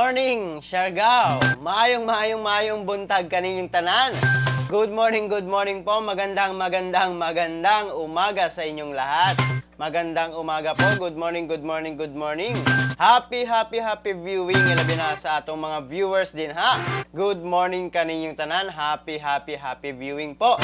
Morning, Siargao. Maayong maayong maayong buntag kaninyong tanan. Good morning po. Magandang magandang magandang umaga sa inyong lahat. Magandang umaga po. Good morning, good morning, good morning. Happy, happy, happy viewing. Ilabi na sa atong mga viewers din, ha. Good morning kaninyong tanan. Happy, happy, happy viewing po.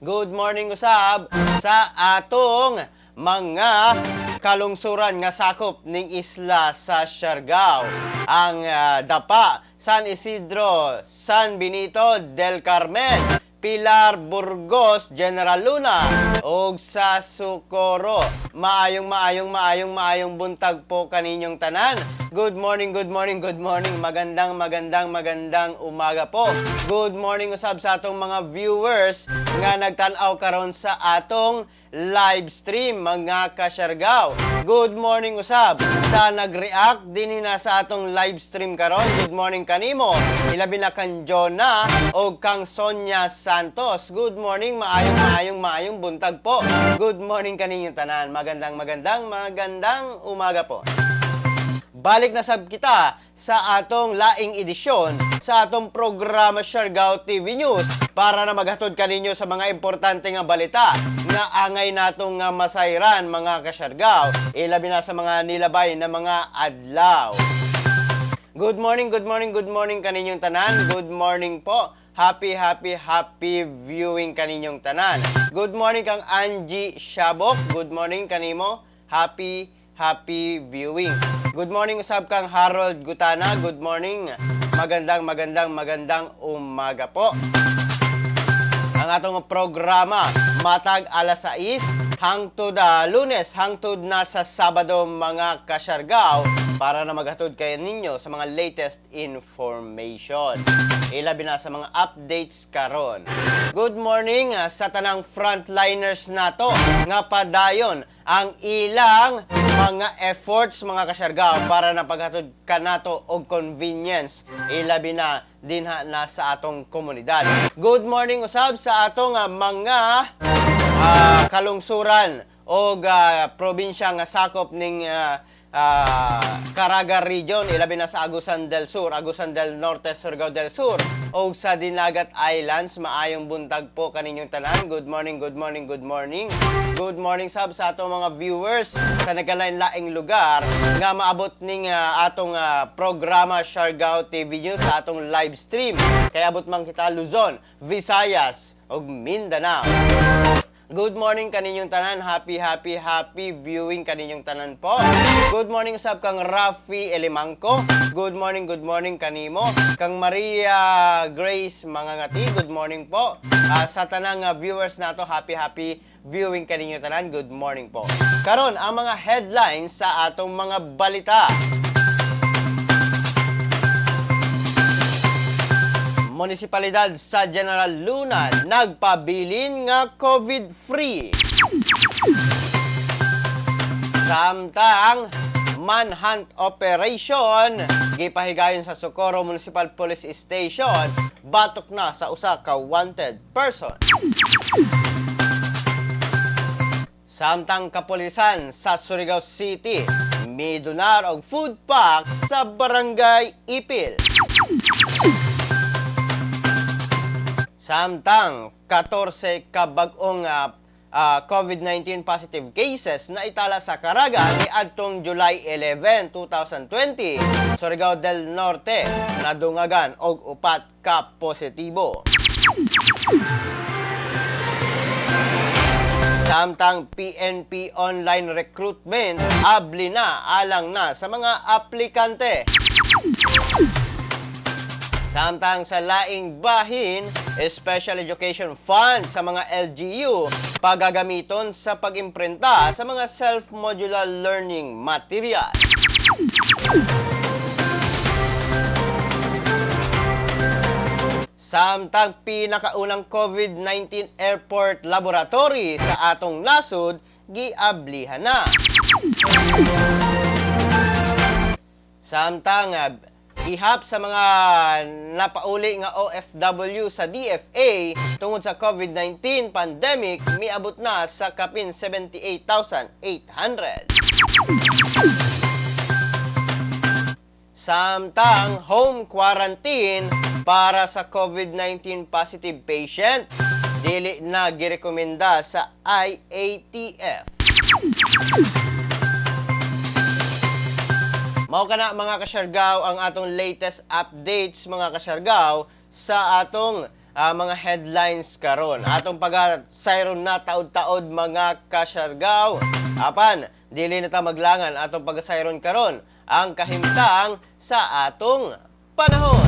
Good morning usab sa atong mga kalungsuran nga sakop ning isla sa Siargao. Ang Dapa, San Isidro, San Benito del Carmen, Pilar, Burgos, General Luna ug sa Socorro. Maayong maayong maayong maayong buntag po kaninyong tanan. Good morning, good morning, good morning. Magandang magandang magandang umaga po. Good morning usab sa atong mga viewers nga nagtan-aw karon sa atong live stream, mga kasyargaw. Good morning usab sa nag-react din na sa atong live stream karon. Good morning kanimo. Ilabi na kang Jonah o kang Sonia Santos. Good morning, maayong maayong maayong buntag po. Good morning kaninyong tanan. Magandang magandang magandang umaga po. Balik na sab kita sa atong laing edisyon sa atong programa Siargao TV News para na maghatod kaninyo sa mga importante nga balita nga angay natong nga masayran, mga kasyargao, ilabi na sa mga nilabay na mga adlaw. Good morning, good morning, good morning kaninyong tanan. Good morning po. Happy, happy, happy viewing kaninyong tanan. Good morning kang Angie Shabok. Good morning kanimo. Happy, happy viewing. Good morning usab kang Harold Gutana. Good morning. Magandang, magandang, magandang umaga po. Ang atong programa matag alas 6 hangtod Lunes hangtod na sa Sabado, mga kasyargaw, para na maghatod kayo ninyo sa mga latest information. Ilabi na sa mga updates karon. Good morning sa tanang frontliners nato nga padayon ang ilang mga efforts, mga kasyargaw, para na paghatod kanato og convenience, ilabi na dinha na sa atong komunidad. Good morning usab sa atong mga kalungsuran o probinsya nga sakop ning Caraga Region, ilabi na sa Agusan del Sur, Agusan del Norte, Surigao del Sur o sa Dinagat Islands. Maayong buntag po kaninyong tanan. Good morning, good morning, good morning. Good morning sab sa atong mga viewers sa nagkalain-laing lugar nga maabot ning atong programa Siargao TV News sa atong live stream. Kaya abot man kita Luzon, Visayas ug Mindanao. Good morning kaninyong tanan. Happy, happy, happy viewing kaninyong tanan po. Good morning usab kang Rafi Elimangco. Good morning kanimo. Kang Maria Grace Mangangati. Good morning po. Sa tanang viewers nato, happy, happy viewing kaninyong tanan. Good morning po. Karon, ang mga headlines sa atong mga balita. Munisipalidad sa General Luna nagpabilin nga COVID-free. Samtang manhunt operation gipahigayon sa Socorro Municipal Police Station batok na sa usa ka wanted person. Samtang kapulisan sa Surigao City midonar og food pack sa Barangay Ipil. Samtang 14 ka bag-ong COVID-19 positive cases na itala sa Caraga niadtong July 11, 2020. Surigao del Norte nadungagan og 4 ka positibo. Samtang PNP online recruitment abli na alang na sa mga aplikante. Samtang sa laing bahin, Special Education Fund sa mga LGU pagagamiton sa pag-imprenta sa mga self-modular learning material. Samtang pinakaunang COVID-19 airport laboratory sa atong nasod giablihan na. Samtang ihap sa mga napauli nga OFW sa DFA tungod sa COVID-19 pandemic miabot na sa kapin 78,800. Samtang home quarantine para sa COVID-19 positive patient dili na girekomenda sa IATF. Mao kana, mga kasyargaw, ang atong latest updates, mga kasyargaw, sa atong mga headlines karon. Atong pag-sayron na taod-taod, mga kasyargaw. Apan, dili na ta maglangan, atong pag-sayron karon ang kahimtang sa atong panahon.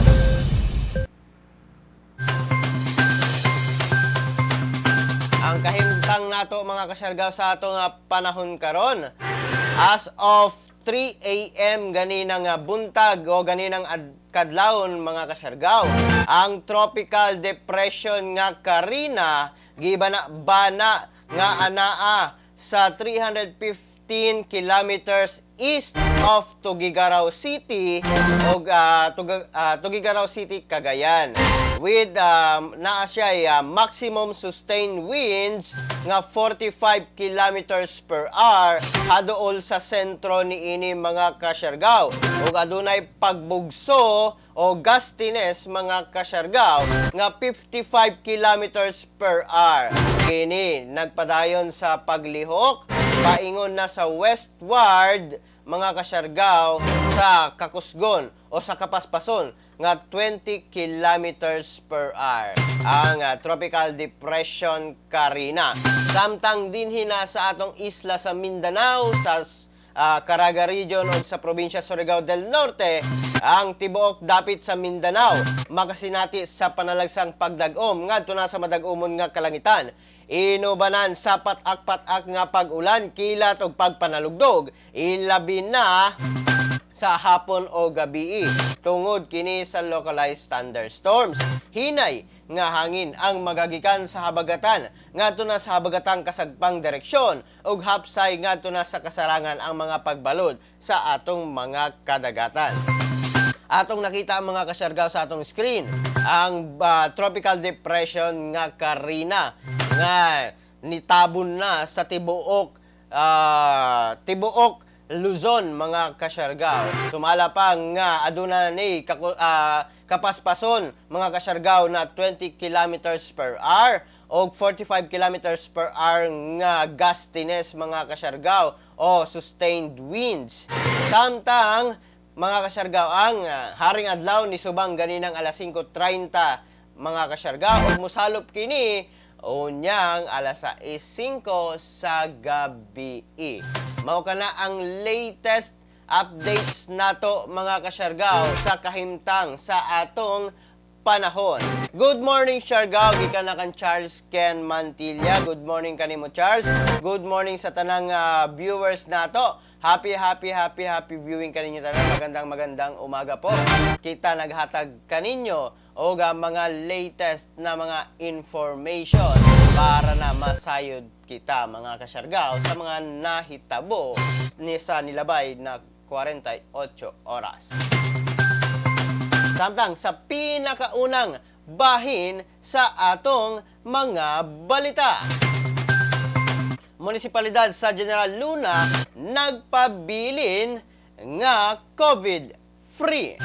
Ang kahimtang nato, mga kasyargaw, sa atong panahon karon as of 3 a.m. ganinang buntag o ganinang kadlawon, mga kasyargaw, ang tropical depression nga Karina gibana bana nga anaa sa 315 kilometers east of Tuguegarao City og Tuguegarao City, Cagayan, with naa siya maximum sustained winds nga 45 kilometers per hour haduol sa sentro niini, mga kasyargaw, ug adunay pagbugso o gustiness, mga kasyargaw, nga 55 kilometers per hour. Kini nagpadayon sa paglihok paingon na sa westward, mga kasyargaw, sa kakusgon o sa kapaspason nga 20 kilometers per hour ang tropical depression Karina. Samtang dinhi na sa atong isla sa Mindanao, sa Caraga Region o sa probinsya Surigao del Norte, ang tibuok dapit sa Mindanao makasinati sa panalagsang pagdag-om ngadto na sa madag-umon nga kalangitan. Inubanan sa patak-patak nga pag-ulan, kilat ug pagpanalugdog, ilabi na sa hapon o gabi, tungod kini sa localized thunderstorms. Hinay nga hangin ang magagikan sa habagatan ngadto na sa habagatang kasagpang direksyon ug hapsay ngadto na sa kasarangan ang mga pagbalod sa atong mga kadagatan. Atong nakita ang mga kasyargaw sa atong screen ang tropical depression nga Karina nga nitabon na sa tibuok Luzon, mga kasyargaw. Sumala pa nga aduna ni kapaspason, mga kasyargaw, na 20 kilometers per hour o 45 kilometers per hour nga gustiness, mga kasyargaw, o sustained winds. Samtang, mga kasyargaw, ang haring adlaw ni subang ganinang alas 5:30, mga kasyargaw, ug mosalop kini unyang alas 6:05 sa gabi. Mao kana ang latest updates nato, mga kasyargaw, sa kahimtang sa atong panahon. Good morning, Siargao, gikan na kan Charles Ken Mantilla. Good morning kanimo, Charles. Good morning sa tanang viewers nato. Happy, happy, happy, happy viewing kaninyo tanan. Magandang magandang umaga po. Kita naghatag kaninyo og mga latest na mga information para na masayod kita, mga kasyargaw, sa mga nahitabo ni sa nilabay na 48 oras. Samtang sa pinakaunang bahin sa atong mga balita. Munisipalidad sa General Luna nagpabilin nga COVID-free.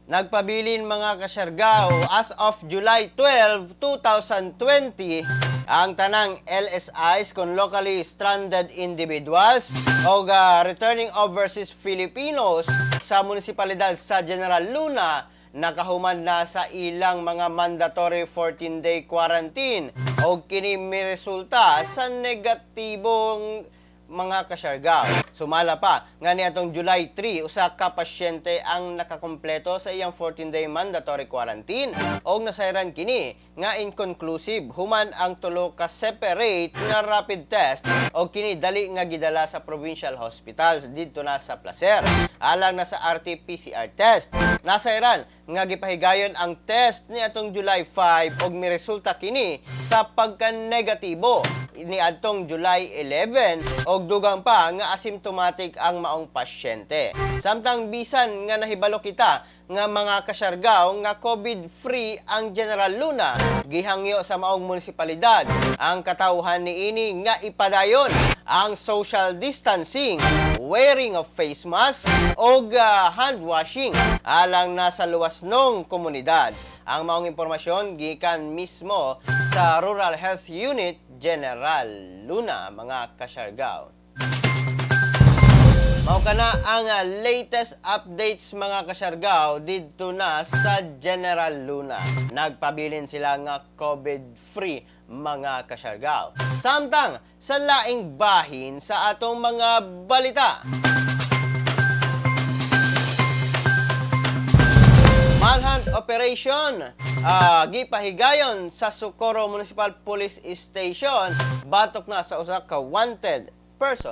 Nagpabilin, mga kasyargaw, as of July 12, 2020, ang tanang LSIs kon locally stranded individuals o returning overseas Filipinos sa munisipalidad sa General Luna nakahuman na sa ilang mga mandatory 14-day quarantine o kini miresulta sa negatibong, mga kasyargaw. Sumala pa nga niadtong July 3, usa ka pasyente ang nakakumpleto sa iyang 14-day mandatory quarantine og nasayran kini nga inconclusive human ang tulo ka separate nga rapid test og kini dali nga gidala sa provincial hospitals didto na sa Placer alang na sa RT-PCR test. Nasayran nga gipahigayon ang test niadtong July 5 og miresulta kini sa pagka-negatibo niadtong July 11 og dugang pa nga asymptomatic ang maong pasyente. Samtang bisan nga nahibalo kita nga mga Kasiargao nga COVID-free ang General Luna. Gihangyo sa maong munisipalidad ang katawhan niini nga ipadayon ang social distancing, wearing of face mask og hand washing alang na sa luwasnong komunidad. Ang maong impormasyon gikan mismo sa Rural Health Unit General Luna, mga Kasiargao. Mao kana ang latest updates, mga Kasiargao, didto na sa General Luna. Nagpabilin sila nga COVID-free, mga Kasiargao. Samtang sa laing bahin sa atong mga balita. Manhunt operation gipahigayon sa Socorro Municipal Police Station batok na sa usa ka wanted person.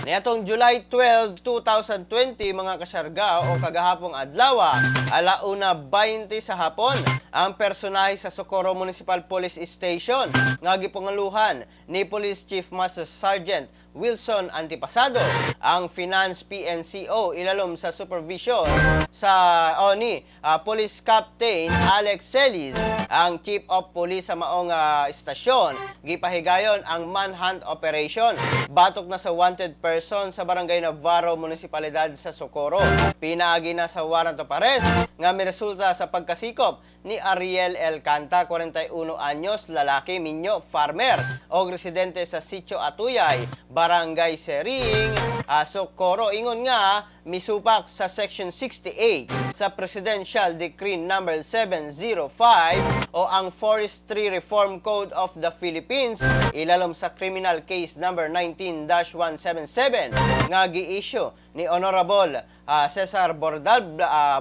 Niadtong July 12, 2020, mga Kasiargao, o kagahapong adlaw, 1:20 sa hapon, ang personahe sa Socorro Municipal Police Station nga gipangaluhan ni Police Chief Master Sergeant Wilson Antipasado, ang Finance PNCO ilalom sa supervision sa o ni Police Captain Alex Celis, ang Chief of Police sa maong istasyon. Gipahigayon ang manhunt operation batok na sa wanted person sa Barangay Navarro, Munisipalidad sa Socorro. Pinaagi na sa warrant of arrest nga miresulta sa pagkasikop ni Ariel Elcanta, 41 anyos, lalaki, minyo, farmer o residente sa Sitio Atuyay, Barangay Sering, Socorro. Ingon nga misupak sa Section 68 sa Presidential Decree Number 705 o ang Forestry Reform Code of the Philippines ilalom sa Criminal Case Number 19-177 nga gi-issue ni Honorable Cesar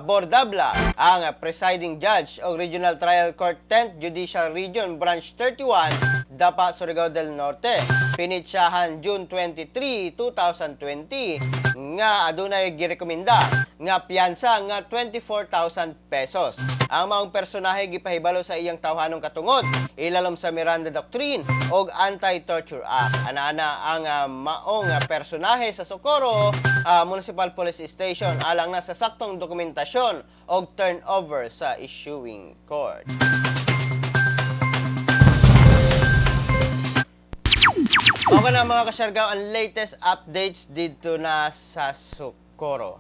Bordabla, ang presiding judge og Regional Trial Court, 10th Judicial Region, Branch 31, Dapa, Surigao del Norte. Pinitsahan June 23, 2020 nga adunay girekomenda nga piyansa nga 24,000 pesos. Ang maong personahe gipahibalo sa iyang tawhanong katungod ilalom sa Miranda Doctrine og Anti-Torture Act. Ana-ana ang maong personahe sa Socorro Municipal Police Station alang na sa saktong dokumentasyon og turnover sa issuing court. Okay na, mga Kasiargao, ang latest updates dito na sa Socorro.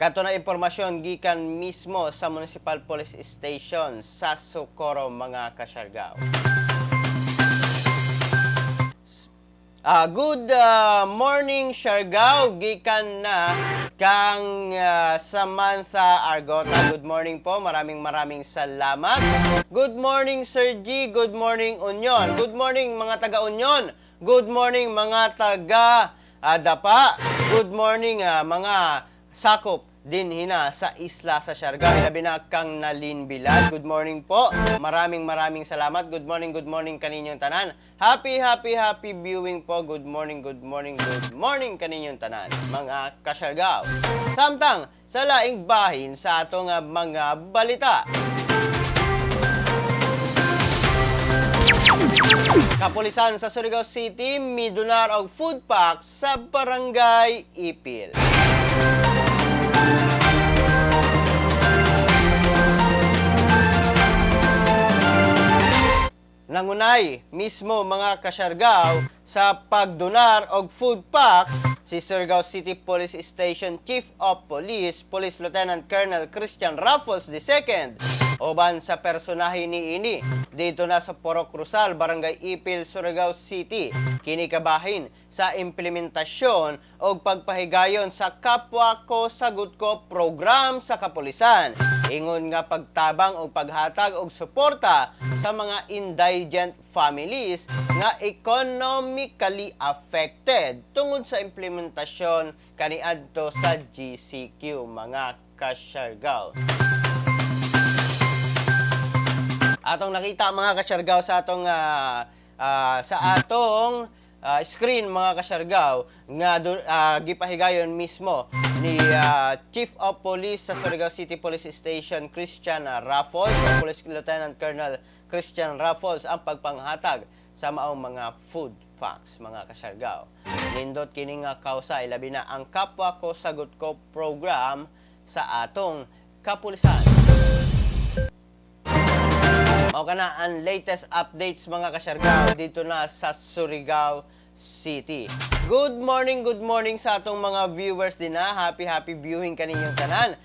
Kato na impormasyon gikan mismo sa Municipal Police Station sa Socorro, mga Kasiargao. Good morning, Siargao, gikan na kang Samantha Argota. Good morning po. Maraming maraming salamat. Good morning, Sir G. Good morning, Union. Good morning, mga taga Union. Good morning, mga taga Dapa. Good morning, mga sakop din hina sa isla sa Siargao. Ilabi na kang Nalin Bilal. Good morning po. Maraming maraming salamat. Good morning kaninyong tanan. Happy, happy, happy viewing po. Good morning, good morning, good morning kaninyong tanan, mga Kasiargao. Samtang sa laing bahin sa atong mga balita. Kapulisan sa Surigao City midunar og food pack sa Barangay Ipil. Nangunay mismo, mga Kasiargao, sa pagdonar og food packs si Surigao City Police Station Chief of Police, Police Lieutenant Colonel Christian Raffles II, uban sa personahe niini dito na sa Porok Rosal, Barangay Ipil, Surigao City. Kini kabahin sa implementasyon og pagpahigayon sa Kapwa Ko Sagot Ko program sa kapulisan. Ingon nga pagtabang og paghatag og suporta sa mga indigent families nga economically affected tungod sa implementasyon kaniadto sa GCQ, mga Kasiargao. Atong nakita, mga Kasiargao, sa atong screen, mga Kasiargao, nga gipahigayon mismo ni Chief of Police sa Surigao City Police Station Christian Raffles o Police Lieutenant Colonel Christian Raffles ang pagpanghatag sa maong mga food facts, mga Kasyargao. Nindot kini nga kausa, ilabi na ang Kapwa Ko Sagot Ko program sa atong kapulisan. Mao kana ang latest updates, mga Kasyargao, dito na sa Surigao City. Good morning sa atong mga viewers din na. Happy, happy viewing kaninyong tanan.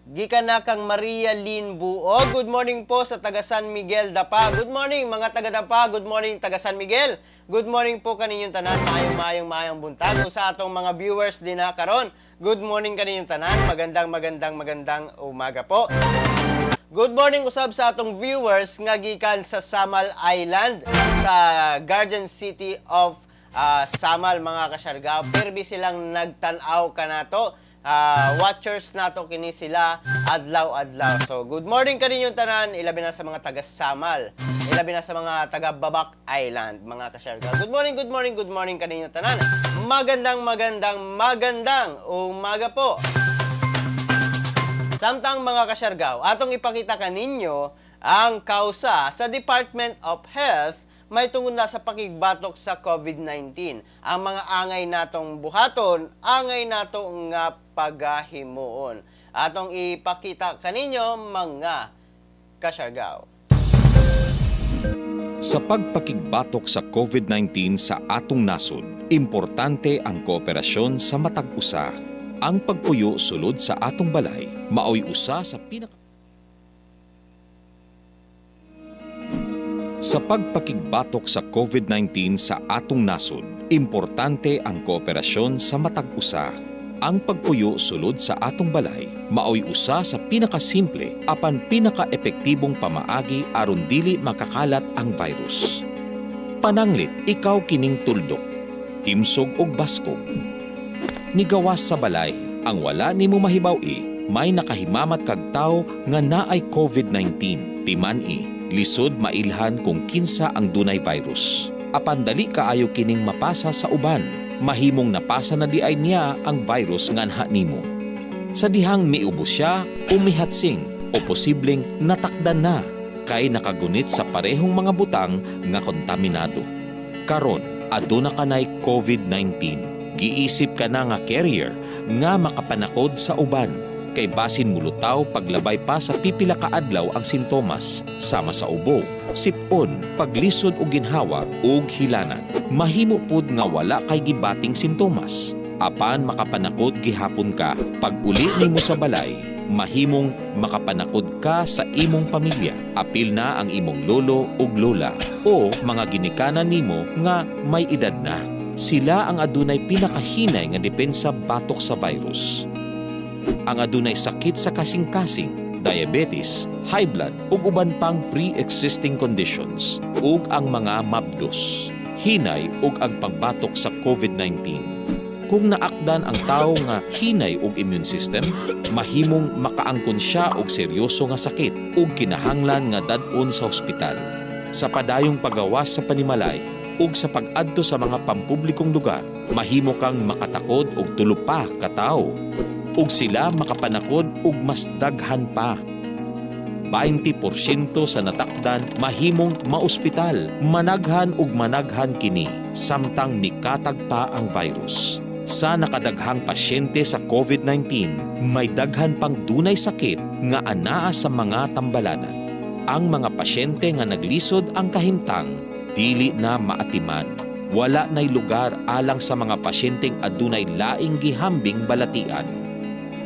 Gikan na kang Maria Lynn Buo. Good morning po sa taga San Miguel Dapa. Good morning, mga taga Dapa. Good morning, taga San Miguel. Good morning po kaninyong tanan. Maayong maayong maayong buntag. Ug sa atong mga viewers din na karon. Good morning kaninyong tanan. Magandang magandang magandang umaga po. Good morning usab sa atong viewers nga gikan sa Samal Island, sa Garden City of Samal, mga Kasyargao. Perbi silang nagtan-aw kanato. Watchers nato kini sila adlaw-adlaw. So good morning kaninyong tanan, ilabi na sa mga taga Samal, ilabi na sa mga taga Babak Island, mga Kasyargao. Good morning, good morning, good morning kaninyong tanan. Magandang magandang magandang umaga po. Samtang, mga Kasyargao, atong ipakita kaninyo ang kausa sa Department of Health may tungod na sa pakigbatok sa COVID-19. Ang mga angay natong buhaton, angay nato nga pagahimuon. Atong ipakita kaninyo, mga Kasyargao. Sa pagpakigbatok sa COVID-19 sa atong nasod, importante ang kooperasyon sa matag usa. Ang pagpuyo sulod sa atong balay, maoy usa sa pinaka. Sa pagpakigbatok sa COVID-19 sa atong nasod, importante ang kooperasyon sa matag usa. Ang pagpuyo sulod sa atong balay, maoy usa sa pinakasimple apan pinakaepektibong pamaagi aron dili makakalat ang virus. Pananglit ikaw kining tuldok, himsog og baskog. Nigawas sa balay, ang wala nimo mahibaw-i, may nakahimamat kag tawo nga naay COVID-19. Timan-i, lisod mailhan kung kinsa ang dunay virus. Apan dali kaayo kining mapasa sa uban. Mahimong napasa na diay niya ang virus nganha nimo. Sa dihang miubo siya o mihatsing o posibleng natakdan na kay nakagunit sa parehong mga butang nga kontaminado. Karon, aduna kanay COVID-19. Giisip ka na nga carrier nga makapanakod sa uban kay basin mulutaw paglabay pa sa pipila ka adlaw ang sintomas sama sa ubo, sipon, paglisod og ginhawa ug hilanat. Mahimo pud nga wala kay gibating sintomas apan makapanakod gihapon ka. Pag uli nimo sa balay, mahimong makapanakod ka sa imong pamilya. Apil na ang imong lolo ug lola o mga ginikanan nimo nga may edad na. Sila ang adunay pinakahinay nga depensa batok sa virus. Ang adunay sakit sa kasing-kasing, diabetes, high blood ug uban pang pre-existing conditions ug ang mga mabdos. Hinay og ang pangbatok sa COVID-19. Kung naakdan ang tawo nga hinay og immune system, mahimong makaangkon siya og seryoso nga sakit ug kinahanglan nga dad-on sa ospital. Sa padayong pagawas sa panimalay ug sa pag-adto sa mga pampublikong lugar, mahimo kang makatakod og tulo pa ka tawo ug sila makapanakod og mas daghan pa. 20% sa natakdan mahimong maospital. Managhan ug managhan kini samtang mikatag pa ang virus. Sa nakadaghang pasyente sa COVID-19, may daghan pang dunay sakit nga anaa sa mga tambalanan. Ang mga pasyente nga naglisod ang kahimtang, dili na maatiman. Wala na'y lugar alang sa mga pasyenteng adunay laing gihambing balatian.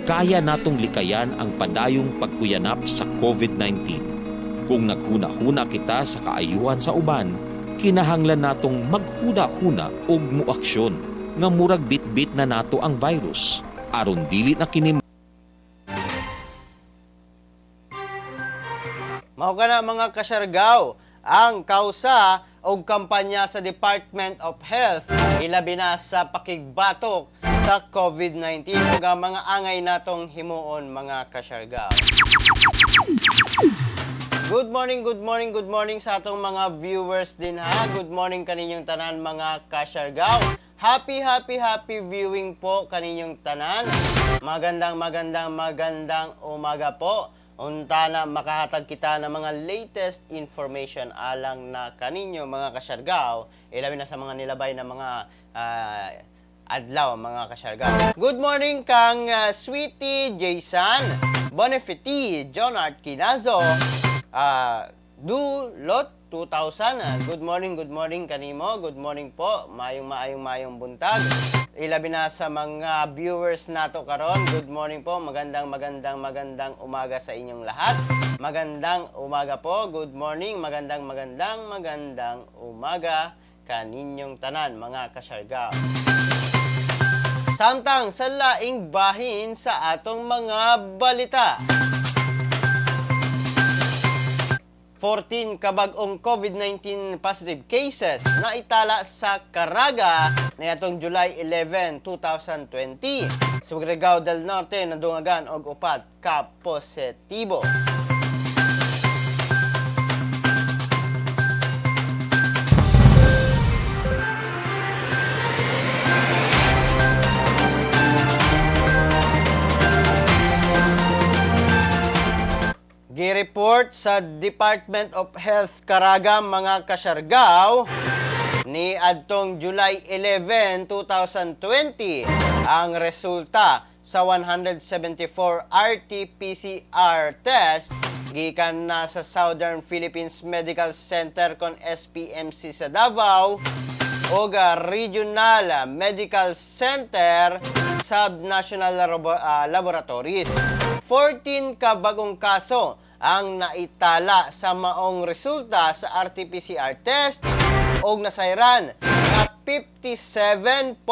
Kaya natong likayan ang padayong pagkuyanap sa COVID-19. Kung naghuna-huna kita sa kaayuhan sa uban, kinahanglan natong maghuna-huna og muaksyon nga murag bit-bit na nato ang virus aron dili na kini. Mao kana, mga Kasyargao, ang kausa og kampanya sa Department of Health ilabi na sa pakigbatok sa COVID-19 ug ang mga angay natong himuon, mga Kasyargao. Good morning, good morning, good morning sa atong mga viewers din ha. Good morning kaninyong tanan, mga Kasyargao. Happy, happy, happy viewing po kaninyong tanan. Magandang, magandang, magandang umaga po. Unta na makahatag kita ng mga latest information alang na kaninyo, mga kasyargaw, ilabi na sa mga nilabay na mga adlaw, mga kasyargaw. Good morning kang Sweetie Jason, Bonifiti, Jonard Kinazo, Dulot 2000. Good morning kanimo. Good morning po. Mayong maayong maayong buntag. Ilabi na sa mga viewers nato karon. Good morning po. Magandang magandang magandang umaga sa inyong lahat. Magandang umaga po. Good morning. Magandang magandang magandang umaga kaninyong tanan, mga kasyargaw. Samtang sa laing bahin sa atong mga balita. 14 kabag-ong COVID-19 positive cases na itala sa Caraga niadtong July 11, 2020. Surigao del Norte nadungagan og 4 ka positibo. Gi-report sa Department of Health Caraga, mga kasyargaw, ni adtong July 11, 2020 ang resulta sa 174 RT-PCR test gikan na sa Southern Philippines Medical Center kon SPMC sa Davao ug Regional Medical Center Subnational Laboratories. 14 ka bagong kaso ang naitala sa maong resulta sa RT-PCR test og nasayran nga 57.14%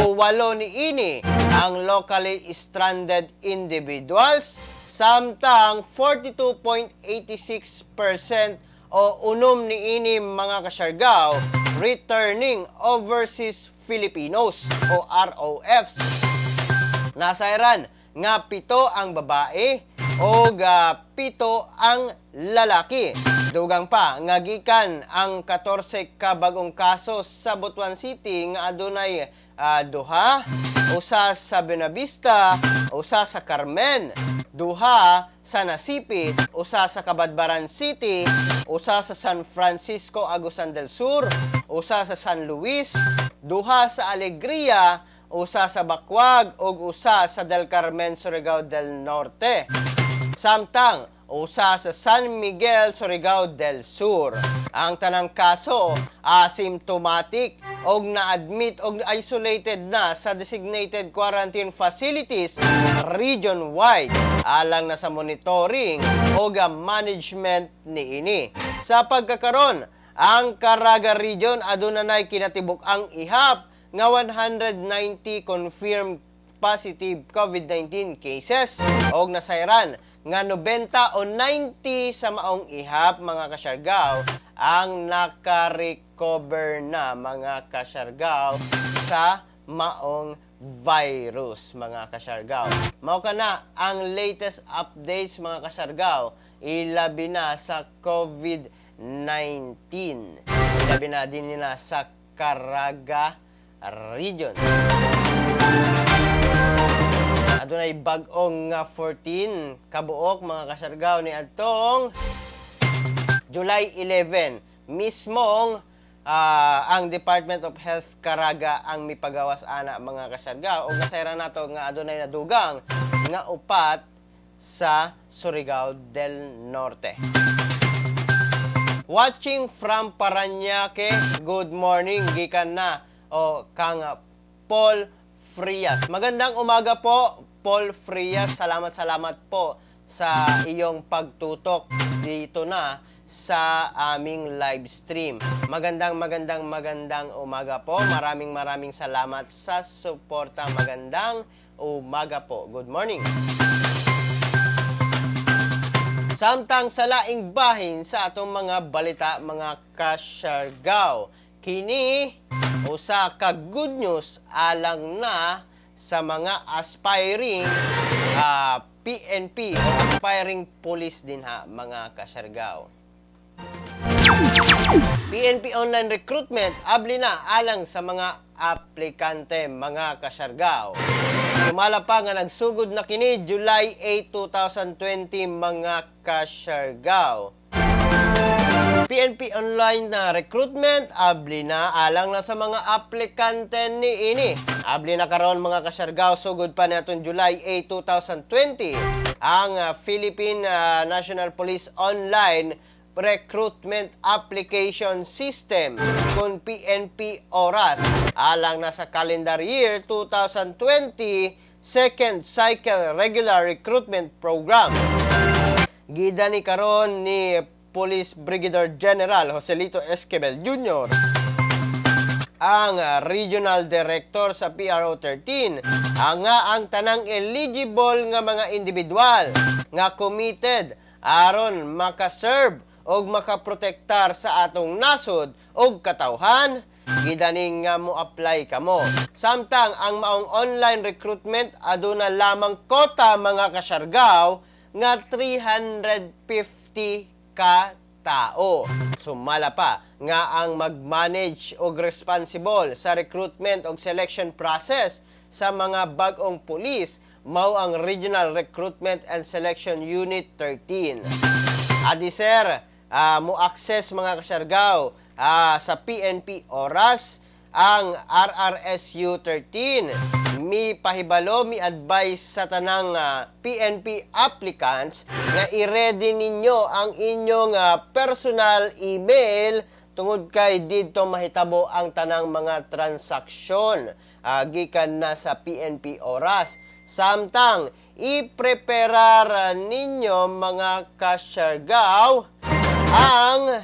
o 8 niini ang locally stranded individuals, samtang 42.86% o 6 niini, mga kasyargaw, returning overseas Filipinos o ROFs. Nasayran nga 7 ang babae o 7 ang lalaki. Dugang pa nga gikan ang 14 ka bagong kaso sa Butuan City nga adunay 2, 1 sa Buenavista, 1 sa Carmen, 2 sa Nasipit, 1 sa Cabadbaran City, 1 sa San Francisco, Agusan del Sur, 1 sa San Luis, 2 sa Alegria, 1 sa Bacuag ug 1 sa Del Carmen, Surigao del Norte. Samtang 1 sa San Miguel, Surigao del Sur. Ang tanang kaso asymptomatic og na-admit og isolated na sa designated quarantine facilities region-wide alang na sa monitoring og management niini. Sa pagkakaron, ang Caraga Region aduna nay kinatibuk-ang ihap nga 190 confirmed positive COVID-19 cases og nasayran nga 90 o 90 sa maong ihap, mga kasyargaw, ang naka-recover na, mga kasyargaw, sa maong virus, mga kasyargaw. Mao kana ang latest updates, mga kasyargaw, ilabi na sa COVID-19. Ilabi na din nila sa Caraga Region. Adunay bag-ong nga 14 kabuok, mga kasyargaw, ni adtong July 11 mismong ang Department of Health Caraga ang mipagawas ana, mga kasyargaw, ug nasayran nato nga adunay nadugang nga 4 sa Surigao del Norte. Watching from Paranaque, good morning, gikan na o kang Paul Frias. Magandang umaga po, Paul Frias. Salamat, salamat po sa iyong pagtutok dito na sa aming live stream. Magandang, magandang, magandang umaga po. Maraming maraming salamat sa suporta. Magandang umaga po. Good morning. Samtang sa laing bahin sa atong mga balita, mga kasyargaw, kini usa ka good news alang na sa mga aspiring PNP o aspiring police din ha, mga kasyargaw. PNP online recruitment abli na alang sa mga aplikante, mga kasyargaw. Sumala pa nga nagsugod na kini July 8, 2020, mga kasyargaw. PNP online na recruitment abli na alang na sa mga aplikante ni ini. Abli na karon, mga kasyargaw, sugod pa natong July 8, 2020 ang Philippine National Police Online Recruitment Application System kung PNP Oras alang na sa calendar year 2020 second cycle regular recruitment program. Gida ni karon ni Police Brigadier General Joselito Esquivel Jr., ang Regional Director sa PRO 13, ang tanang eligible nga mga individual nga committed aron makaserve og makaprotektar sa atong nasod og katawhan, gidaning nga mo apply kamo. Samtang ang maong online recruitment aduna lamang kota, mga kasyargaw, nga 350 ka tao. Sumala pa nga ang mag-manage og responsible sa recruitment og selection process sa mga bag-ong pulis mao ang Regional Recruitment and Selection Unit 13. Adi sir, mo access, mga kasyargaw, sa PNP Oras ang RRSU 13 mi pahibalo, mi advise sa tanang PNP applicants nga i-ready ninyo ang inyong personal email tungod kay didto mahitabo ang tanang mga transaksyon gikan na sa PNP Oras. Samtang i-preparar ninyo, mga kasyargaw, ang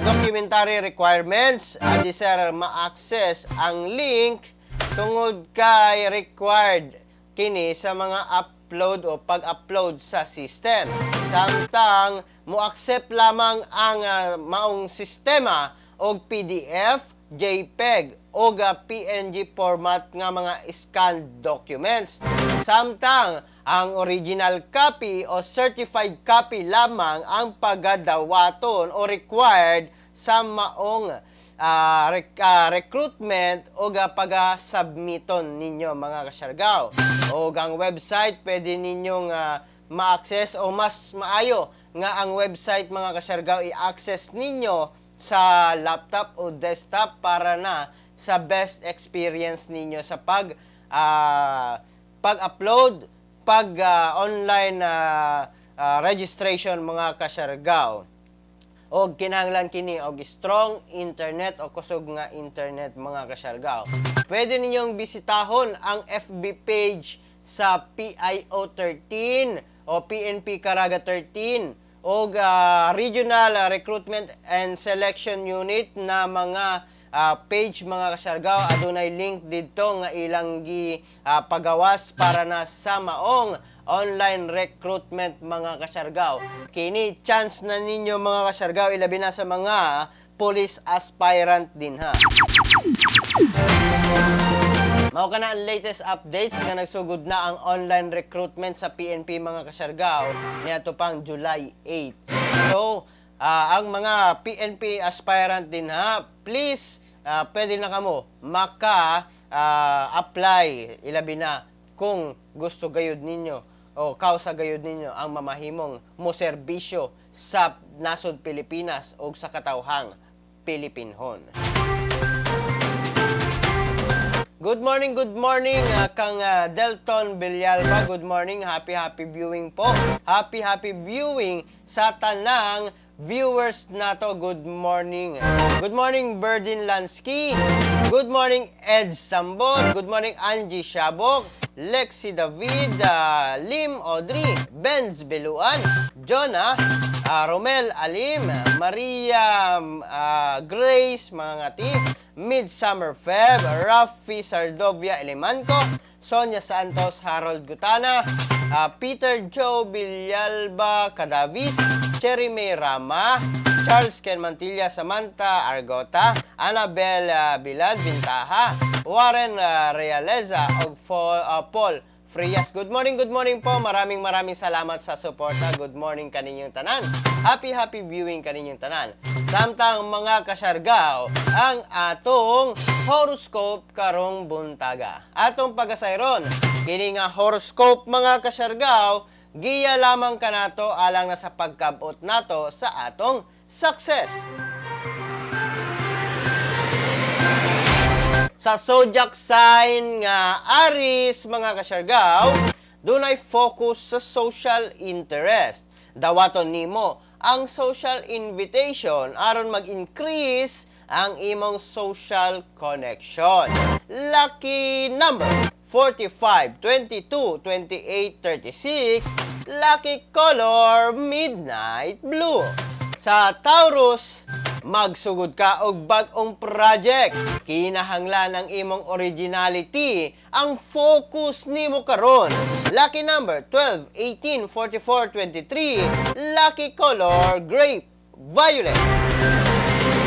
documentary requirements. Adi sir, ma-access ang link tungod kay required kini sa mga upload o pag-upload sa system. Samtang mo accept lamang ang maong sistema og PDF, JPEG o PNG format nga mga scanned documents. Samtang ang original copy o certified copy lamang ang pagadawaton o required sa maong recruitment o paga-submiton ninyo, mga kasyargaw. O ang website pwede ninyong ma-access o mas maayo nga ang website, mga kasyargaw, i-access ninyo sa laptop o desktop para na sa best experience ninyo sa pag-upload, pag online registration, mga kasyargaw. O kinahanglan kini og strong internet o kusog nga internet, mga kasyargaw. Pwede ninyong bisitahon ang FB page sa PIO 13 o PNP Caraga 13 o Regional Recruitment and Selection Unit na mga page, mga kasyargaw. Adunay link didto nga ilang gi pagawas para na sa maong online recruitment, mga kasyargaw. Kini chance na ninyo, mga kasyargaw, ilabi na sa mga police aspirant din ha. Mao kana ang latest updates nga nagsugod na ang online recruitment sa PNP, mga kasyargaw, niadto pang July 8. So, ang mga PNP aspirant din ha, please pwede na kamo maka apply, ilabi na kung gusto gayud ninyo o kausa gayud ninyo ang mamahimong mo serbisyo sa nasod Pilipinas o sa katawhang Pilipinhon. Good morning kang Delton Villalba. Good morning, happy happy viewing po. Happy happy viewing sa tanang viewers nato. Good morning. Good morning, Berdin Lansky. Good morning, Ed Sambot. Good morning, Angie Shabok. Lexi David, Lim Audrey, Benz Beluan, Jonah, Romel Alim, Maria Grace, mga ngati, Midsummer Feb, Rafi Sardovia Elemanco, Sonia Santos, Harold Gutana, Peter Joe Villalba Cadavis, Cherry May Rama, Charles Ken Mantilla, Samantha Argota, Annabel Bilad Bintaha, Warren Realeza, ug Paul Frias. Good morning po. Maraming maraming salamat sa suporta. Good morning kaninyong tanan. Happy, happy viewing kaninyong tanan. Samtang, mga kasyargaw, ang atong horoscope karong buntaga. Atong pagasayron, kini nga horoscope, mga kasyargaw, giya lamang kanato alang na sa pagkabot nato sa atong success. Sa zodiac sign nga Aries, mga kasyargaw, dunay focus sa social interest. Dawaton nimo ang social invitation aron mag-increase ang imong social connection. Lucky number 45, 22, 28, 36. Lucky color midnight blue. Sa Taurus, magsugod ka og bag-ong project. Kinahanglan ang imong originality ang focus nimo karon. Lucky number 12, 18, 44, 23. Lucky color grape violet.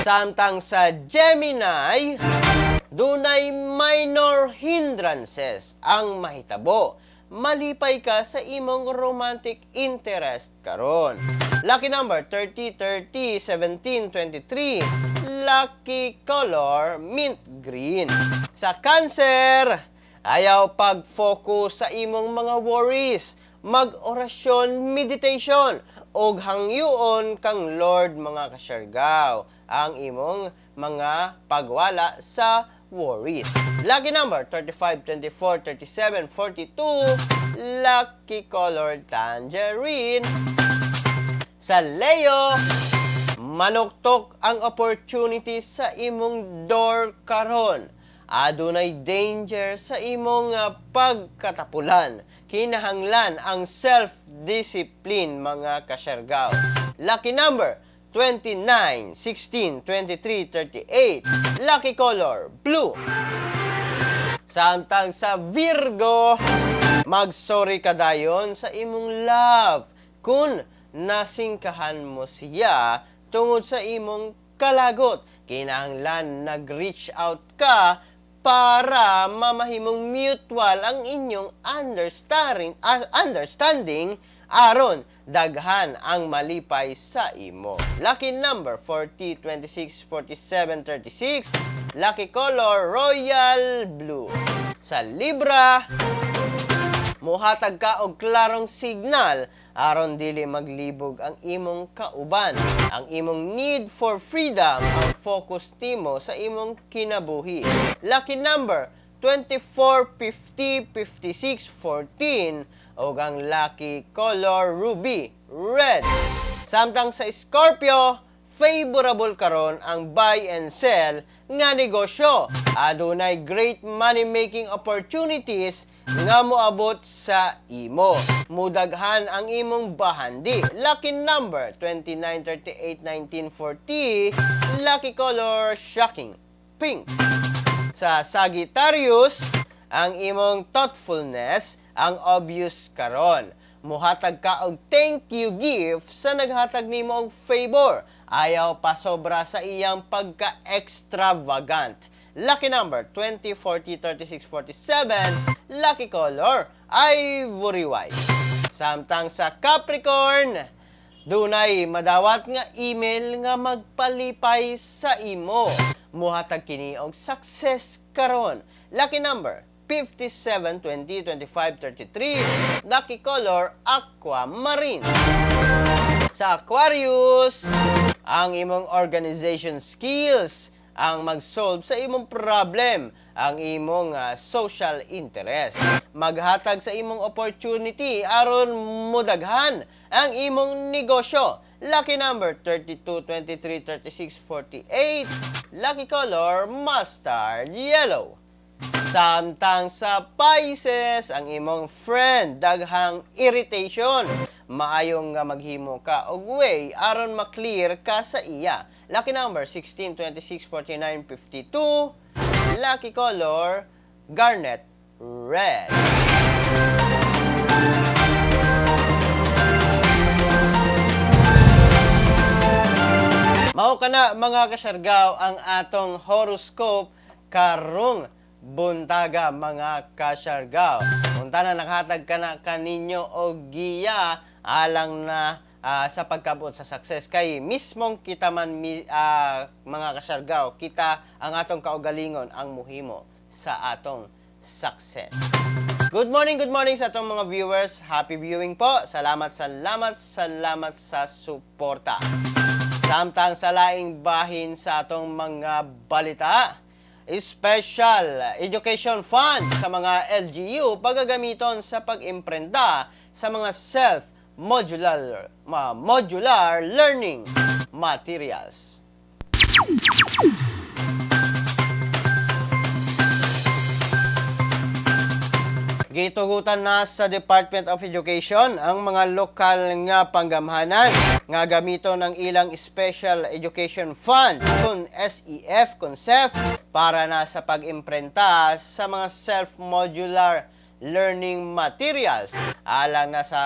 Samtang sa Gemini, dunay minor hindrances ang mahitabo. Malipay ka sa imong romantic interest karon. Lucky number 30, 30, 17, 23. Lucky color mint green. Sa Cancer, ayaw pag-focus sa imong mga worries. Mag-orasyon, meditation, og hangyoon kang Lord, mga kasyargaw, ang imong mga pagwala sa worries. Lucky number 35, 24, 37, 42. Lucky color tangerine. Sa Leo, manuktok ang opportunity sa imong door karon. Adunay danger sa imong pagkatapulan. Kinahanglan ang self-discipline, mga kasyargaw. Lucky number 29, 16, 23, 38. Lucky color blue. Samtang sa Virgo, magsorry ka dayon sa imong love kung nasingkahan mo siya tungod sa imong kalagot. Kinahanglan nag-reach out ka para mamahimong mutual ang inyong understanding aron daghan ang malipay sa imo. Lucky number 40, 26, 47, 36. Lucky color royal blue. Sa Libra, muhatag ka og klarong signal aron dili maglibog ang imong kauban. Ang imong need for freedom ang focus nimo sa imong kinabuhi. Lucky number 24, 50, 56, 14 ug ang lucky color ruby red. Samtang sa Scorpio, favorable karon ang buy and sell nga negosyo. Adunay great money making opportunities nga moabot sa imo. Mudaghan ang imong bahandi. Lucky number 29, 38, 19, 40. Lucky color shocking pink. Sa Sagittarius, ang imong thoughtfulness ang obvious karon. Muhatag ka og thank you gift sa naghatag nimo og favor. Ayaw pasobra sa iyang pagka-extravagant. Lucky number 20, 40, 36, 47. Lucky color ivory white. Samtang sa Capricorn, dunay madawat nga email nga magpalipay sa imo. Muhatag kini og success karon. Lucky number 57, 20, 25, 33. Lucky color aquamarine. Sa Aquarius, ang imong organization skills ang mag-solve sa imong problem, ang imong social interest. Maghatag sa imong opportunity aron mudaghan ang imong negosyo. Lucky number 32, 23, 36, 48. Lucky color mustard yellow. Samtang sa Pisces, ang imong friend daghang irritation. Maayong nga maghimo ka og way aron ma-clear ka sa iya. Lucky number 16, 26, 49, 52. Lucky color garnet red. Mao kana, mga kasyargaw, ang atong horoscope karong buntaga, mga kasyargaw. Unta na nakahatag ka na kaninyo og giya alang na sa pagkabot sa success, kay mismong kita man mga kasyargaw, kita ang atong kaugalingon ang muhimo sa atong success. Good morning sa atong mga viewers. Happy viewing po. Salamat, salamat, salamat sa suporta. Samtang sa laing bahin sa atong mga balita, Special Education Fund sa mga LGU pagagamiton sa pag-imprenta sa mga self-modular modular learning materials. Gitugutan na sa Department of Education ang mga lokal nga panggamhanan nga gamiton ang ilang Special Education Fund kun SEF kun SEF para na sa pag-imprenta sa mga self-modular learning materials alang na sa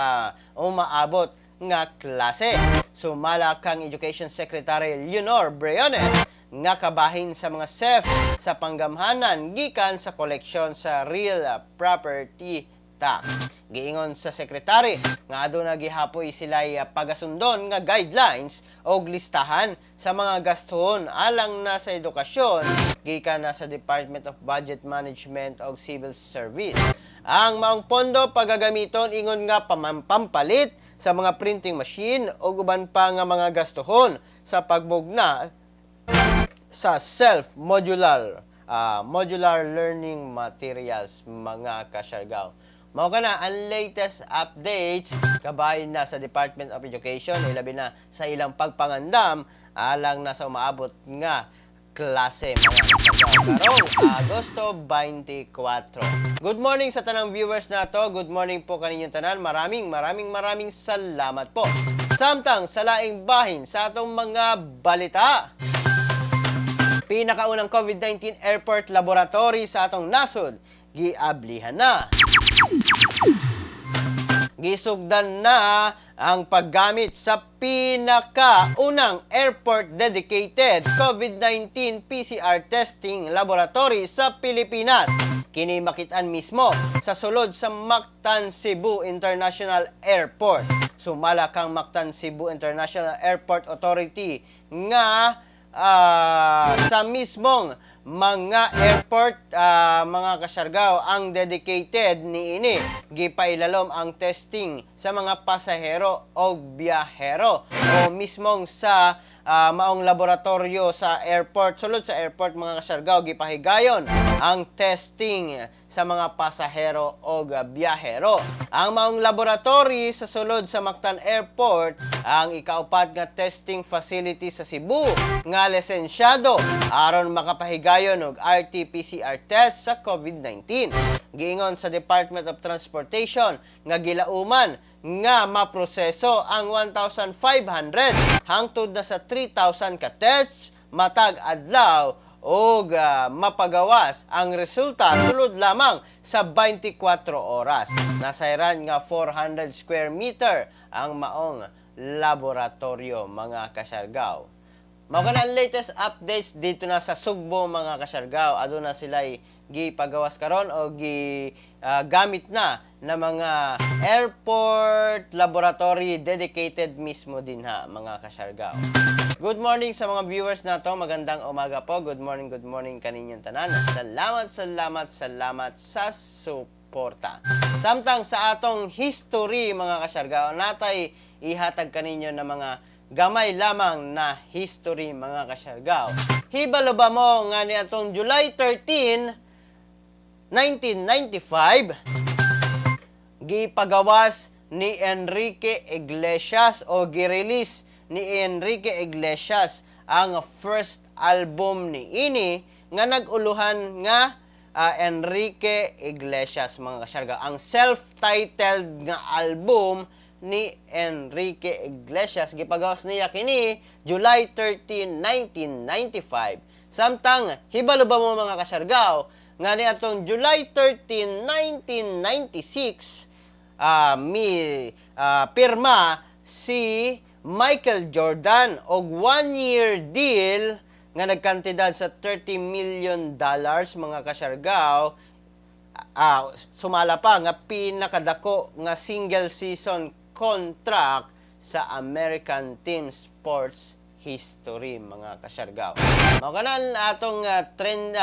umaabot nga klase. Sumala kang Education Secretary Leonor Briones nga kabahin sa mga SEF sa panggamhanan gikan sa koleksyon sa real property tax. Giingon sa sekretary nga aduna gihapoy sila'y pagasundon nga guidelines o listahan sa mga gastuhon alang na sa edukasyon gikan na sa Department of Budget Management o Civil Service. Ang maong pondo pagagamiton, ingon nga, pampalit sa mga printing machine o uban pa nga mga gastuhon sa pagbugna sa self-modular modular learning materials, mga kasyargaw. Mao kana ang latest updates kabahin na sa Department of Education, ilabi na sa ilang pagpangandam alang na sa umaabot nga klase, mga kasyargaw, karong Agosto 24. Good morning sa tanang viewers nato. Good morning po kaninyong tanan. Maraming maraming maraming salamat po. Samtang sa laing bahin sa atong mga balita, pinakaunang COVID-19 airport laboratory sa atong nasod, giablihan na. Gisugdan na ang paggamit sa pinakaunang airport dedicated COVID-19 PCR testing laboratory sa Pilipinas. Kini makitaan mismo sa sulod sa Mactan Cebu International Airport. Sumala kang Mactan Cebu International Airport Authority nga sa mismong mga airport, mga kasyargaw, ang dedicated niini gipailalom ang testing sa mga pasahero o biyahero o mismong sa maong laboratorio sa airport, sulod sa airport, mga kasyargaw, gipahigayon ang testing sa mga pasahero o biyahero. Ang maong laboratory sa sulod sa Mactan Airport ang ikaupat nga testing facility sa Cebu nga lisensyado aron makapahigayon og RT-PCR test sa COVID-19. Giingon sa Department of Transportation nga gilauman nga maproseso ang 1,500 hangtod na sa 3,000 ka tests matag adlaw og mapagawas ang resulta sulod lamang sa 24 oras. Nasayran nga 400 square meter ang maong laboratorio, mga kasyargaw. Mao kana ang latest updates dito na sa Sugbo, mga kasyargaw. Aduna sila'y gipagawas karon o gi gamit na na mga airport laboratory dedicated mismo dinha, mga kasyargaw. Good morning sa mga viewers nato. Magandang umaga po. Good morning kaninyong tanan. Salamat, salamat, salamat sa suporta. Samtang sa atong history, mga kasyargaw, natay ihatag kaninyo na mga gamay lamang na history, mga kasyargaw. Hibalo ba mo nga ni atong July 13, 1995, gipagawas ni Enrique Iglesias o gi-release ni Enrique Iglesias ang first album ni ini nga nag-uluhan nga Enrique Iglesias, mga kasyargaw? Ang self-titled nga album ni Enrique Iglesias, gipagawas niya kini July 13, 1995. Samtang hibalo ba mo, mga kasyargaw, nga ni atong July 13, 1996, mi pirma si Michael Jordan og 1 year deal nga nagkantidad sa $30 million, mga kasyargaw, sumala pa nga pinakadako nga single season contract sa American team sports history, mga kasyargaw. Mao kanan atong trend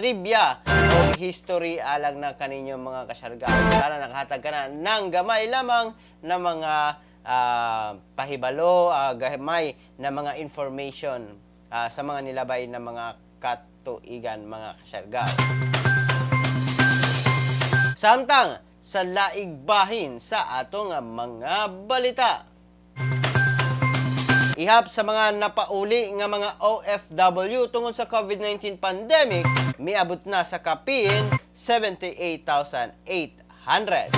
trivia o history alang na kaninyo, mga kasyargaw. Sana nakahatag ka na ng gamay lamang na mga pahibalo, gamay na mga information sa mga nilabay na mga katuigan, mga kasyargaw. Samtang sa laing bahin sa atong mga balita. Ihap sa mga napauli nga mga OFW tungod sa COVID-19 pandemic, miabot na sa kapin 78,800.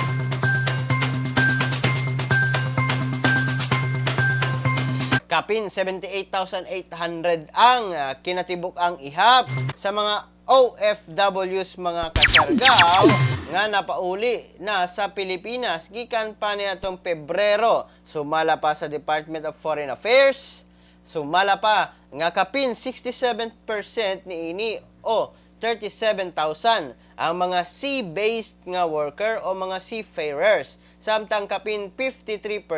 Kapin 78,800 ang kinatibuk ang ihap sa mga OFWs, mga kasyargaw, nga napauli na sa Pilipinas gikan pa niadtong Pebrero. Sumala pa sa Department of Foreign Affairs, sumala pa nga kapin 67% niini o 37,000 ang mga sea-based nga worker o mga seafarers, samtang kapin 53%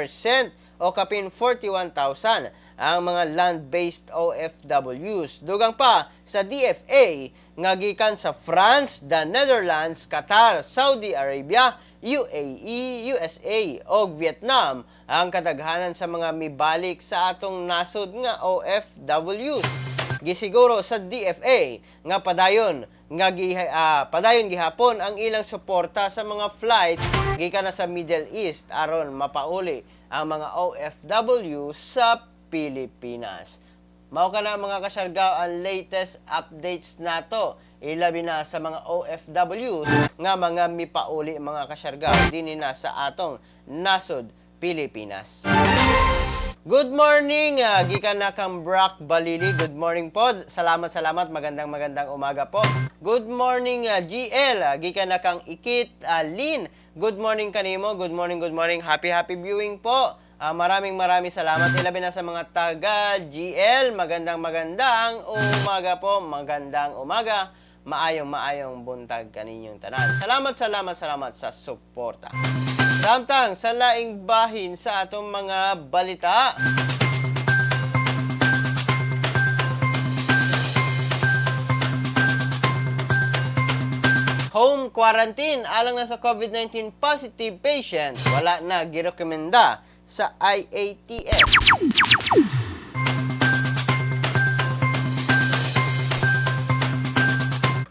o kapin 41,000 ang mga land-based OFWs. Dugang pa sa DFA nga gikan sa France, the Netherlands, Qatar, Saudi Arabia, UAE, USA ug Vietnam ang kadaghanan sa mga mibalik sa atong nasod nga OFWs. Gisiguro sa DFA nga padayon gihapon ang ilang suporta sa mga flights gikan na sa Middle East aron mapauli ang mga OFW sa Pilipinas. Mao kana, mga kasyargaw, ang latest updates nato ilabi na sa mga OFWs nga mga mipauli, mga kasyargaw, dinhi na sa atong nasod Pilipinas. Good morning, gikan na kang Brock Balili. Good morning po. Salamat, salamat. Magandang magandang umaga po. Good morning, GL. Gikan na kang Ikit Lin. Good morning kanimo. Good morning, good morning. Happy, happy viewing po. Maraming maraming salamat. Ilabi na sa mga taga GL. Magandang magandang umaga po. Magandang umaga. Maayong maayong buntag kaninyong tanan. Salamat, salamat, salamat sa suporta. Samtang sa laing bahin sa atong mga balita. Home quarantine alang na sa COVID-19 positive patient, wala na girekomenda sa IATF.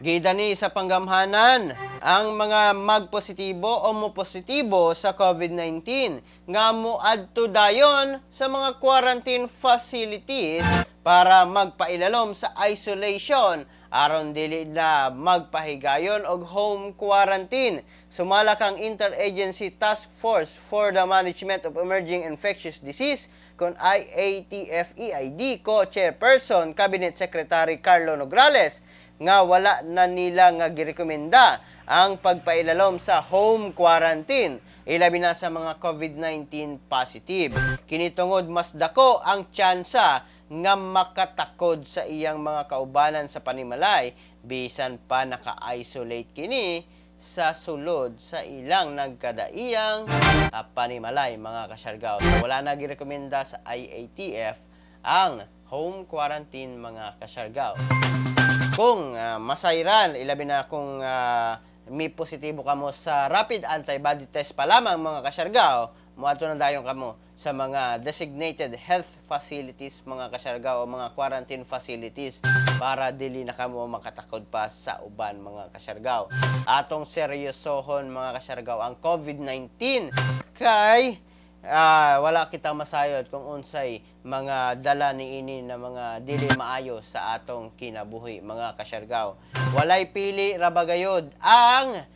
Gidani sa panggamhanan ang mga magpositibo o mopositibo sa COVID-19 nga moadto dayon sa mga quarantine facilities para magpailalom sa isolation aron dili na magpahigayon og home quarantine. Sumala kang Interagency Task Force for the Management of Emerging Infectious Disease kon IATF-EID co-chairperson Cabinet Secretary Carlo Nograles nga wala na nila nga girekomenda ang pagpailalom sa home quarantine ilabi na sa mga COVID-19 positive. Kini tungod mas dako ang tsansa nga makatakod sa iyang mga kaubanan sa panimalay bisan pa naka-isolate kini sa sulod sa ilang nagkadaiyang panimalay, mga kasyargaw. So, wala na girekomenda sa IATF ang home quarantine, mga kasyargaw. Kung masayran, ilabi na kung may positibo kamo sa rapid antibody test pa lamang, mga kasyargaw, moadto na dayon kamo sa mga designated health facilities, mga kasyargaw, o mga quarantine facilities para dili na kamo makatakod pa sa uban, mga kasyargaw. Atong seryosohon, mga kasyargaw, ang COVID-19 kay wala kita masayod kung unsay mga dala niini na mga dili maayo sa atong kinabuhi, mga kasyargaw. Walay pili ra bagayod ang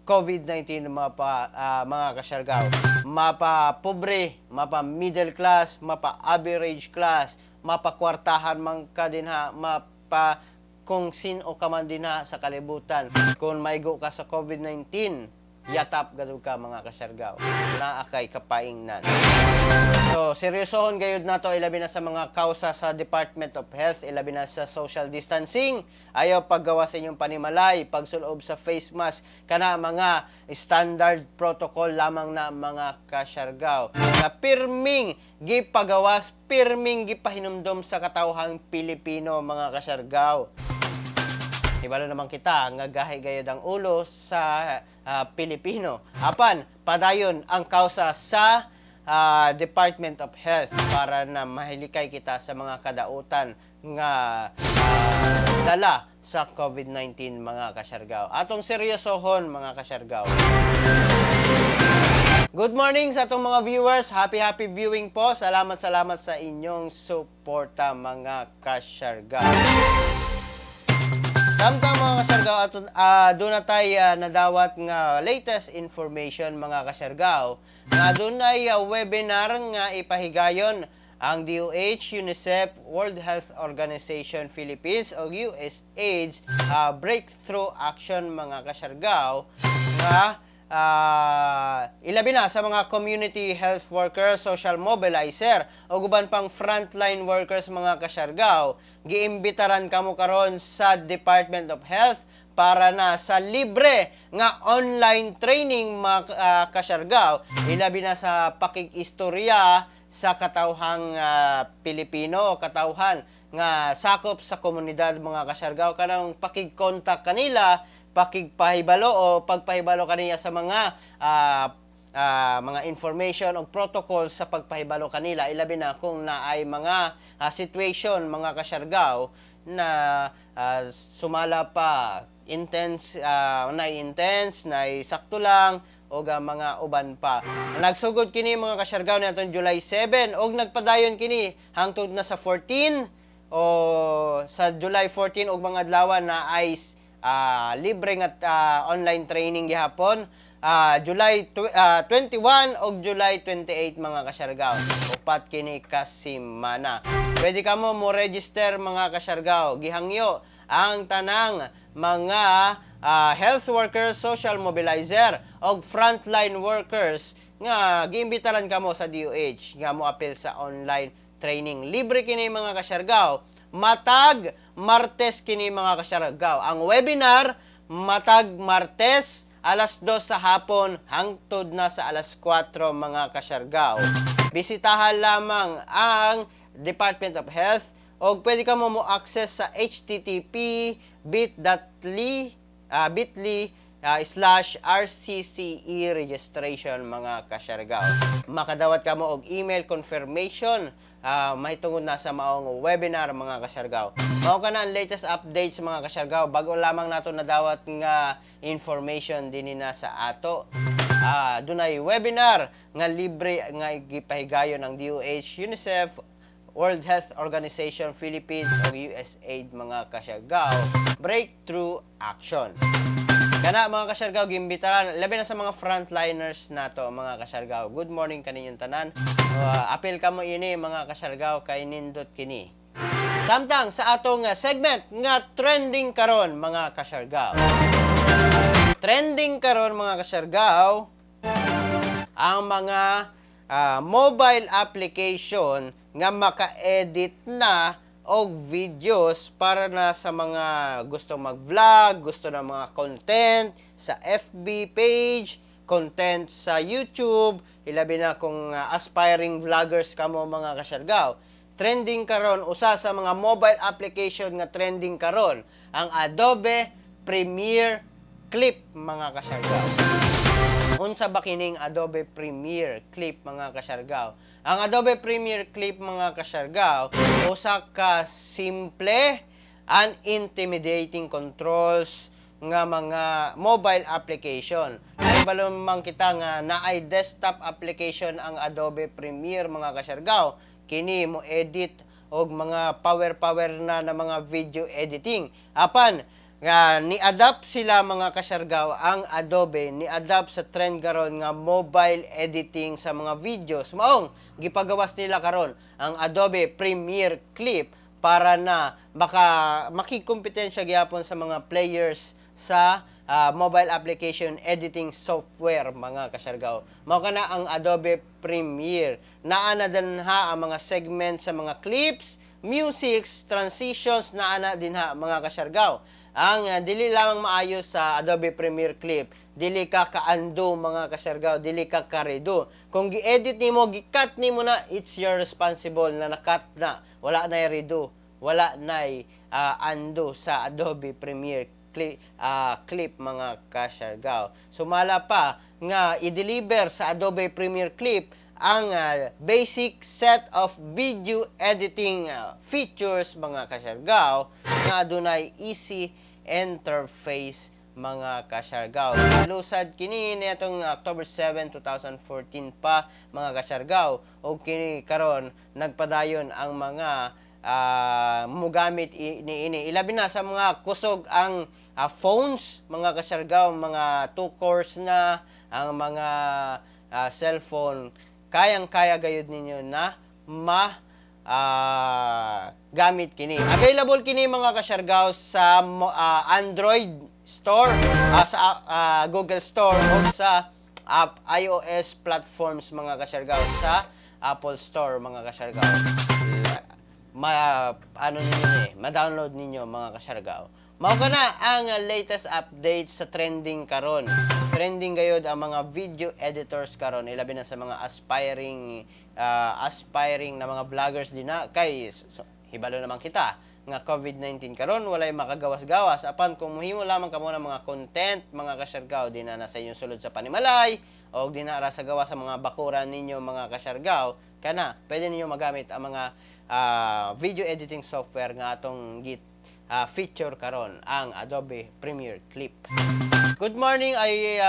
COVID-19 mga kasyargaw. Mapa pobre, mapa middle class, mapa average class, mapa kwartahan man ka dinha, mapa kung sino ka man dinha sa kalibutan. Kung maigo ka sa COVID-19, Yatap gayud ka, mga kasyargaw. Naa kay kapaingnan. So, seryosohon gayud nato, ilabi na sa mga kausa sa Department of Health, ilabi na sa social distancing, ayaw paggawa sa inyong panimalay, pagsulob sa face mask, kana mga standard protocol lamang na, mga kasyargaw. Na pirming gipagawas, pirming gipahinumdom sa katawhang Pilipino, mga kasyargaw. Ibalo naman kita nga gahi gayud ang ulo sa Pilipino. Apan padayon ang kausa sa Department of Health para na mahilikay kita sa mga kadautan nga dala sa COVID-19, mga kasyargaw. Atong seryosohon, mga kasyargaw. Good morning sa atong mga viewers. Happy happy viewing po. Salamat, salamat sa inyong suporta, mga kasyargaw. Samtang, mga kasyargaw, aton doon na tayo nadawat nga latest information, mga kasyargaw, nga dunay webinar nga ipahigayon ang DOH, UNICEF, World Health Organization Philippines o USAIDS Breakthrough Action, mga kasyargaw, nga ilabi na sa mga community health workers, social mobilizer o uban pang frontline workers, mga kasyargaw. Giimbitaran kamo karon sa Department of Health para na sa libre nga online training, mga kasyargaw, ilabi na sa pakig-istorya sa katawhang Pilipino o katawhan nga sakop sa komunidad, mga kasyargaw, kanang pakig-contact kanila, pakigpahibalo o pagpahibalo kaniya sa mga mga information o protocol sa pagpahibalo kanila, ilabi na kung naay mga situation, mga kasyargaw, na sumala pa intense, na intense na sakto lang o ga mga uban pa. Nagsugod kini, mga kasyargaw, niadtong July 7 og nagpadayon kini hangtod na sa 14 o sa July 14 og mga adlaw na ay libre nga online training gihapon, July 21 og July 28, mga kasyargaw. 4 kini ka semana. Pwede kamo mo register, mga kasyargaw. Gihangyo ang tanang mga health workers, social mobilizer og frontline workers nga giimbitaran kamo sa DOH nga mo apil sa online training. Libre kini, mga kasyargaw. Matag Martes kini, mga kasyargaw. Ang webinar matag Martes, alas 2 sa hapon hangtod na sa alas 4, mga kasyargaw. Bisitahan lamang ang Department of Health o pwede ka mo access sa http bit.ly /RCCE registration, mga kasyargaw. Makadawat ka mo og email confirmation mahitungod na sa maong webinar, mga kasyargaw. Mao kana ang latest updates, mga kasyargaw. Bago lamang nato nadawat nga information dinhi na sa ato. Dunay webinar nga libre nga gipahigayon ng DOH, UNICEF, World Health Organization Philippines o USAID, mga kasyargaw. Breakthrough Action. Kana, mga kasyargaw, gimbitaran labi na sa mga frontliners nato, mga kasyargaw. Good morning kaninyong tanan. Apil kamo ini, mga kasyargaw, kay nindot kini. Samtang sa atong segment nga trending karon, mga kasyargaw. Trending karon, mga kasyargaw, ang mga mobile application nga maka-edit na og videos para na sa mga gusto mag-vlog, gusto ng mga content sa FB page, content sa YouTube, ilabi na kung aspiring vloggers kamo, mga kasyargaw. Trending karon, usa sa mga mobile application nga trending karon, ang Adobe Premiere Clip, mga kasyargaw. Unsa ba kining Adobe Premiere Clip, mga kasyargaw? Ang Adobe Premiere Clip, mga kasyargaw, usa ka simple, unintimidating controls nga mga mobile application. Ay balo man kita nga naay desktop application ang Adobe Premiere, mga kasyargaw. Kini mo edit og mga power power na na mga video editing. Apan nga ni-adapt sila, mga kasyargaw, ang Adobe ni-adapt sa trend karon nga mobile editing sa mga videos. Maong gipagawas nila karon ang Adobe Premiere Clip para na maka makikompetensya gyapon sa mga players sa mobile application editing software, mga kasyargaw. Mao kana ang Adobe Premiere. Naa na dinha ang mga segments sa mga clips, musics, transitions, naa na dinha, mga kasyargaw. Ang dili lamang maayo sa Adobe Premiere Clip, dili ka ka-undo, mga kasyargaw, dili ka ka-redo. Kung gi-edit nimo, gi-cut nimo na, it's your responsible na na-cut na. Wala na redo, wala na undo sa Adobe Premiere Clip, mga kasyargaw. Sumala pa nga i-deliver sa Adobe Premiere Clip ang basic set of video editing features, mga kasyargaw, nga adunay easy interface, mga kasyargaw. Lusad kini niadtong October 7, 2014 pa, mga kasyargaw, ug kini karon nagpadayon ang mga mugamit niini, ilabi na sa mga kusog ang phones, mga kasyargaw, mga two cores na ang mga cellphone, kayang-kaya gayud ninyo na ma gamit kini. Available kini, mga kasyargaw, sa Android Store, sa Google Store o sa app iOS platforms, mga kasyargaw, sa Apple Store, mga kasyargaw. Ma ano ninyo ni, ma-download ninyo, mga kasyargaw. Mao kana ang latest updates sa trending karon. Trending gayod ang mga video editors karon, ilabi na sa mga aspiring na mga vloggers din na kay so, hibalo naman kita nga COVID-19 karon, walay makagawas-gawas, apan kung muhimo lamang kamo ng mga content, mga kasyargaw, di na sa inyong sulod sa panimalay o di na ra sa gawa sa mga bakuran ninyo, mga kasyargaw, kana pwede ninyo magamit ang mga video editing software nga atong git feature karon, ang Adobe Premiere Clip. Good morning ay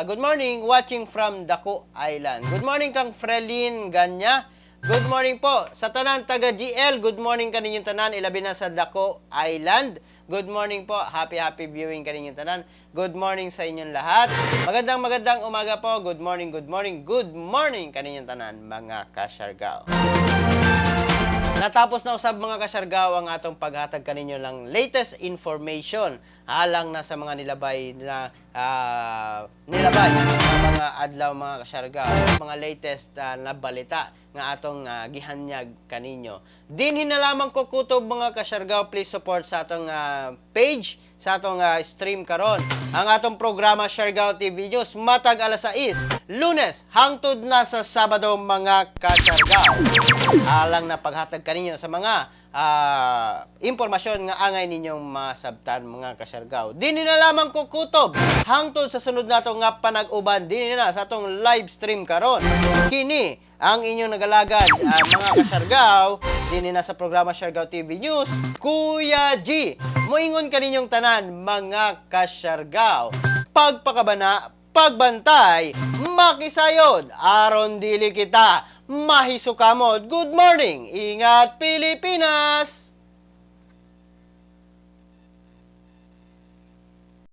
good morning, watching from Daku Island. Good morning kang Frelin Ganya. Good morning po sa tanan taga GL. Good morning kaninyong tanan, ilabi na sa Daku Island. Good morning po. Happy happy viewing kaninyong tanan. Good morning sa inyong lahat. Magandang magandang umaga po. Good morning, good morning, good morning kaninyong tanan, mga kasyargaw. Natapos na usab, mga kasyargaw, ang atong paghatag kaninyo ng latest information alang na sa mga nilabay na mga adlaw, mga kasyargaw, mga latest na balita nga atong gihanyag kaninyo. Dinhi na lamang ko kutob, mga kasyargaw. Please support sa atong page, sa atong stream karon. Ang atong programa Siargao TV News matag alas 6, Lunes hangtod na sa Sabado, mga kasyargaw. Alang na paghatag kaninyo sa mga impormasyon nga angay ninyong masabtan, mga kasyargaw. Dinhi na lamang ko kutob hangtod sa sunod nato nga panag-uban dinhi na sa atong live stream karon. Kini ang inyong nagalagad, mga kasyargaw, dinhi na sa programa Siargao TV News, Kuya G. Moingon kaninyong tanan, mga kasyargaw. Pagpakabana, pagbantay, makisayod, aron dili kita mahisukamot. Good morning! Ingat, Pilipinas!